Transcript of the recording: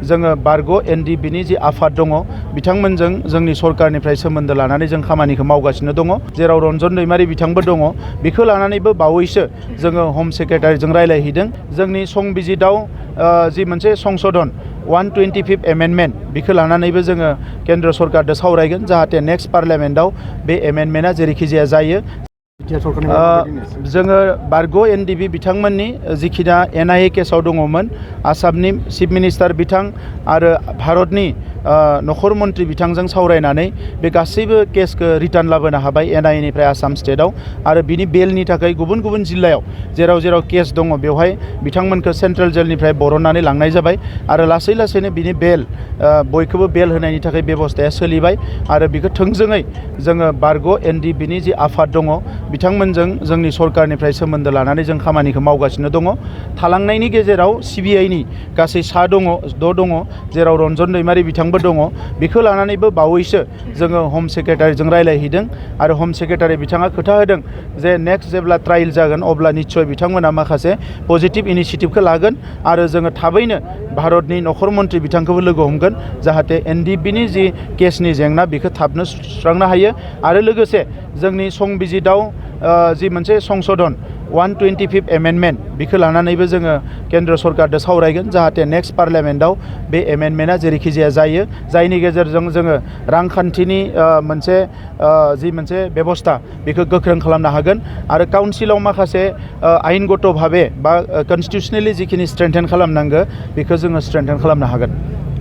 जोङो बारग' एनडिबिनि जि आफाद दङ बिथांमोनजों जोंनि सरकारनिफ्राय सोमोन्दो लानानै जों खामानिखौ मावगासिनो दङ जेराव रन्जन दैमारि बिथांबो दङ बेखौ लानानैबो बावैसो जोङो हम सेक्रेटारिजों रायलायहैदों जोंनि संबिजिताव जि मोनसे संशोधन 125 एमेन्डमेन्ट बेखौ लानानैबो जोङो केन्द्र सरकारजों सावरायगोन जाहाथे नेक्स्ट पार्लियामेन्टआव बे एमेन्डमेन्टआ जेरैखि जाया जायो जोङो बारग' एनडिबि बिथांमोननि जिखिना NIA केसाव दङमोन आसामनि चिफ मिनिस्टार बिथां आरो भारतनि नखर मन्त्रि बिथांजों सावरायनानै बे गासैबो केसखौ रिटार्न लाबोनो हाबाय NIA निफ्राय आसाम स्टेटआव आरो बिनि बेलनि थाखाय गुबुन गुबुन जिल्लायाव जेराव जेराव केस दङ बेवहाय बिथांमोनखौ सेन्ट्रेल जेलनिफ्राय बरननानै लांनाय जाबाय आरो लासै लासैनो बिनि बेल बयखौबो बेल होनायनि थाखाय बेबस्थाया सोलिबाय आरो बेखौ थोंजोङै जोङो बारग' एनडिबिनि जि आफाद दङ बिथांमोनजों जोंनि सरकारनिफ्राय सोमोन्दो लानानै जों खामानिखौ मावगासिनो दङ थालांनायनि गेजेराव CBIनि गासै 6 दङ जेराव रन्जन दैमारि बिथांबो दङ बेखौ लानानैबो बावैसो जोङो हम सेक्रेटारिजों रायलायहैदों आरो हम सेक्रेटारि बिथाङा खोथा होदों जे नेक्स्ट जेब्ला ट्रायल जागोन अब्ला निश्चय बिथांमोना माखासे पजिटिभ इनिशिएटिभखौ लागोन आरो जोङो थाबैनो भारतनि नखर मन्त्रि बिथांखौबो लोगो हमगोन जाहाथे एनडिबिनि जि केसनि जेंना बेखौ थाबनो सुस्रांनो हायो आरो लोगोसे जोंनि संबिजिताव जि मोनसे संशोधन 125 एमेन्डमेन्ट बेखौ लानानैबो जोङो केन्द्र सरकारजों सावरायगोन जाहाथे नेक्स्ट पार्लियामेन्टआव बे एमेन्डमेन्टआ जेरैखि जाया जायो जायनि गेजेरजों जोङो रांखान्थिनि जि मोनसे बेबस्था बेखौ गोख्रों खालामनो हागोन आरो काउन्सिलाव माखासे आयेनगत भाबे बा कन्स्टिटिउसनेलि जिखिनि स्ट्रेंथेन खालामनांगौ बेखौ जोङो स्ट्रेंथेन खालामनो हागोन